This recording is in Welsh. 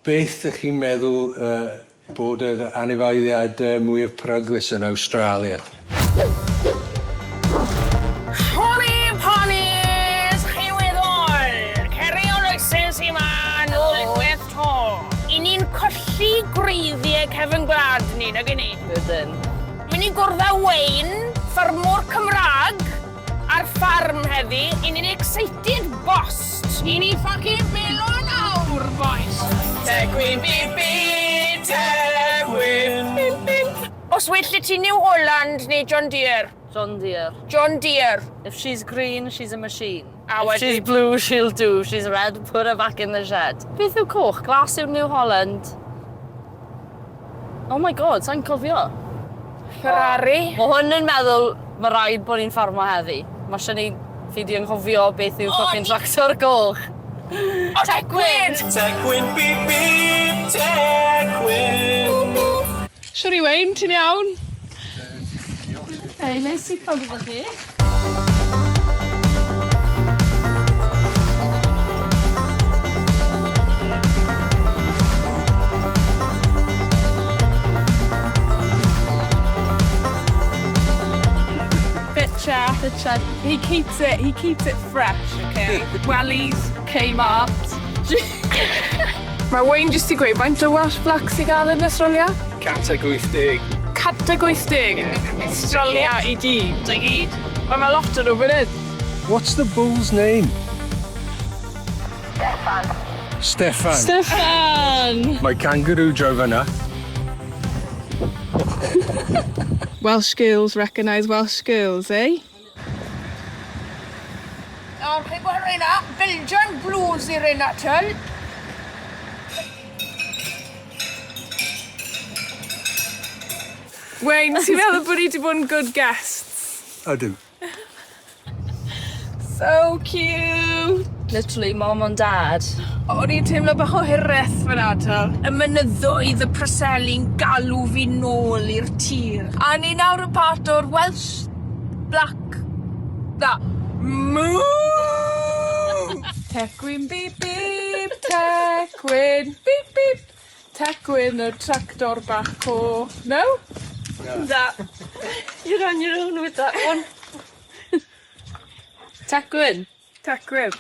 Beth ych chi'n meddwl bod yr anifeiliaid mwyaf peryglus yn Awstralia? Holi Polis chi weddol! Ceri Oloeses i ma nôl unwaith to. I ni'n colli gwreiddie cefn gwlad ni, nag i ni? Ydyn. Myn i gwrdd â Wayne, ffermwr Cymrag, ar ffarm heddi. I ni'n excited bost! I ni ffycin belo nawr, bois! Tecwyn bip bip, Tecwyn bip bip. Os well i ti New Holland neu John Deere? John Deere. John Deere. If she's green, she's a machine. A If she's wedyn... blue, she'll do. If she's red, put her back in the shed. Beth yw coch? Glas yw New Holland. Oh my god, sai'n cofio. Ferrari. Mae hwn yn meddwl mae rhaid bod ni'n ffarmo heddi. Mae eisiau ni fi di anghofio beth yw fucking tractor goch. O, Tecwyn! Tecwyn bip bip, Tecwyn. Shwd yw Wayne, ti'n iawn? Hei, neis i cwrdd â chi. Fit chap. Fit chap. He keeps it, he keeps it fresh, okay? Wellies, Kmart. Mae Wayne jyst 'di gweud faint o Welsh Blacks i gael yn Australia? 180. 180? Australia i gyd. I gyd. Wel mae lot o nhw fan hyn. What's the bull's name? Steffan. Steffan. Steffan! Mae kangaroo draw fan'na. Welsh girls recognise Welsh girls, eh? Nawr, chi'n gweld reina? Belgian Blues i reina, twel. Wayne, ti'n meddwl bod ni 'di bod yn good guests? Ydw. So cute! Literally, mom and dad. O'n i'n teimlo bach o hiraeth fyna twel. Y mynyddoedd, y Preseli'n galw fi nôl i'r tir. A ni nawr yn part o'r Welsh Black... Na. Moo! Tecwyn bîp bîp, Tecwyn bîp bîp, Tecwyn y tractor bach coch. No? Na. You're on your own with that one. Tecwyn. Tecwyn.